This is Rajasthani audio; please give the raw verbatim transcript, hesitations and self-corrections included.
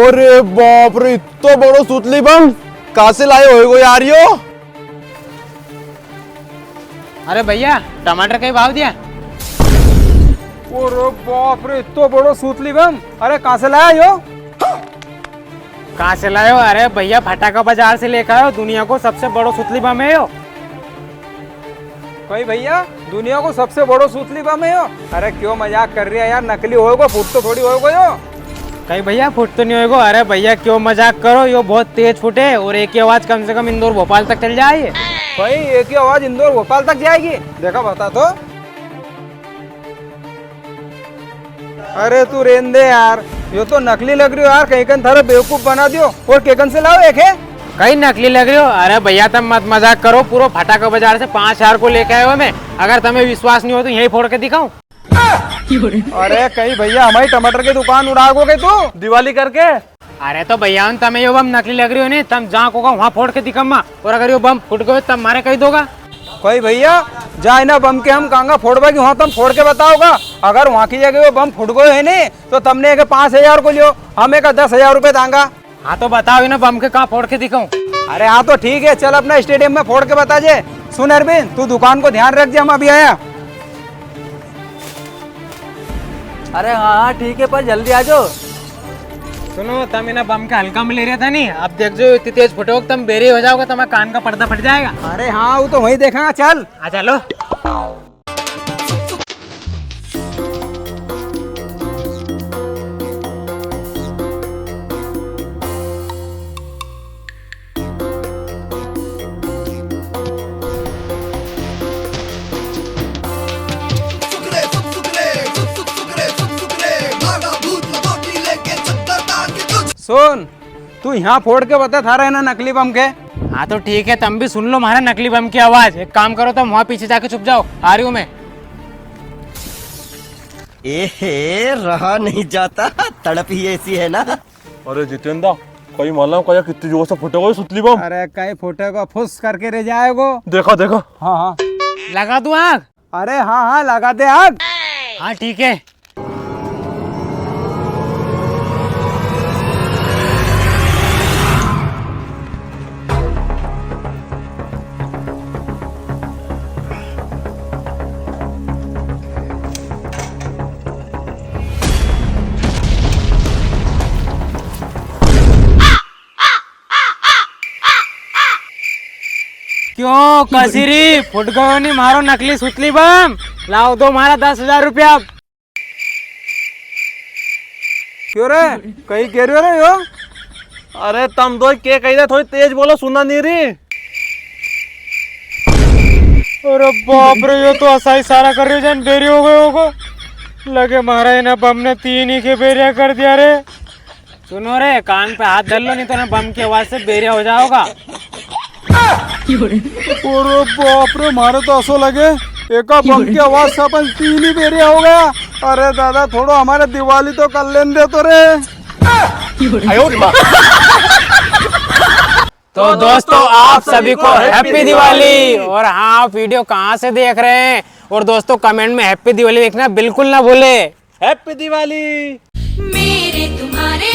अरे बाप रे, इत्तो बड़ो सूतली बम कां से लायो होएगो यार यो? अरे भैया, टमाटर कई भाव दिया? अरे बाप रे, इत्तो बड़ो सूतली बम, अरे कां से लाया यो? कां से लायो? अरे भैया, फटाका बाजार से लेकर आयो, दुनिया को सबसे बड़ो सूतली बम है यो। कई भैया, दुनिया को सबसे बड़ो सूतली बम है यो? अरे क्यों मजाक कर रिया है यार, नकली होएगो, फुटतो थोड़ी होएगो यो। कई भैया, फुटतो नी होएगो। अरे भैया, क्यों मजाक करो, यो बहुत तेज फुटे और एक ही आवाज कम से कम इंदौर भोपाल तक चल जाए। कई एक ही आवाज इंदौर भोपाल तक जाएगी? देखा, बता तो। अरे तू रेन दे यार, यो तो नकली लग रियो यार, कई कन थारे बेवकूफ बना दियो। और केकन से लायो एके? कई नकली लग रियो? अरे भैया, तम मत मजाक करो, पूरो फटाका बाजार से पाँच हजार को लेके आयो मैं। अगर तमे विश्वास नी हो तो यहीं फोड़ के दिखाऊं? अरे कई भैया, हमारी टमाटर की दुकान उड़ाएगो कई तू दिवाली करके? अरे तो भैया, तमे यो बम नकली लग रियो नी, तम जां कोगा वहां फोड़ के दिखाऊं मैं। और अगर यो बम फूट गयो तब मारे कई दोगा? कई भैया, जां इना बम के हम कांगा फोड़बा की, वहां तम फोड़ के बताओगा। अगर वहां की जगह वो बम फूट गयो है नी, तो तमने एके पाँच हजार को लियो, हम एका दस हजार रुपए दांगा। हाँ तो बताओ, इना बम के कां फोड़ के दिखाऊं? अरे हाँ तो ठीक है, चल अपना स्टेडियम में फोड़ के बता जे। सुन अरविंद, तू दुकान को ध्यान रख जे, हम अभी आया। अरे हाँ, हाँ, ठीक है, पर जल्दी आ जाओ। सुनो, तम इना बम के हल्का में ले रिया था नी, अब देख जो इतनी तेज फुटोगा, तम बेरे हो जाओगा, तमारा कान का पर्दा फट जाएगा। अरे हाँ, वो तो वहीं देखांगा, चल। आ चलो। सुन, तू यहाँ फोड़ के बता थारा है ना नकली बम के। हाँ तो ठीक है, तम भी सुन लो म्हारा नकली बम की आवाज। एक काम करो, तम वहाँ पीछे जाके छुप जाओ, आ रियो हूँ मैं। ए हे, रहा नहीं जाता, तड़प ही ऐसी है ना। अरे जितेंद्र, कई मालूम कई कितनी जोर से फुटेगो ये सुतली बम। अरे कई फुटेगो, फुस करके रे जाएगो। देखा, देखा। हाँ, हाँ। लगा दूं आग? अरे हाँ, हाँ, लगा दे आग। हाँ, ठीक है। क्यों कसी री, फुट गयो नी म्हारो नकली सुतली बम? लाओ, दो म्हारा दस हजार रुपया। क्यों रे, कई कह रियो रे यो? अरे तम दो के कही रे, थोड़ी तेज बोलो, सुना नी री। अरे बाप रे, यो तो असा इशारा कर रियो जन बेरी हो गयो होगो। लगे म्हारा इना बम ने तीन ही के बेरिया कर दिया रे। सुनो रे, कान पे हाथ धर लो, नी तो ना बम की आवाज से बेरिया हो जाओगा। अरे बाप रे, म्हारे तो असो लगे एका बम की आवाज से अपन तीन ही बेरिया हो गया। अरे दादा, थोड़ो हमारे दिवाली तो कर लेन दे तो रे। तो दोस्तों, आप सभी को हैप्पी दिवाली। और हाँ, आप वीडियो कहाँ से देख रहे हैं? और दोस्तों, कमेंट में हैप्पी दिवाली लिखना बिल्कुल ना भूले। हैप्पी दिवाली। मेरे तुम्हारे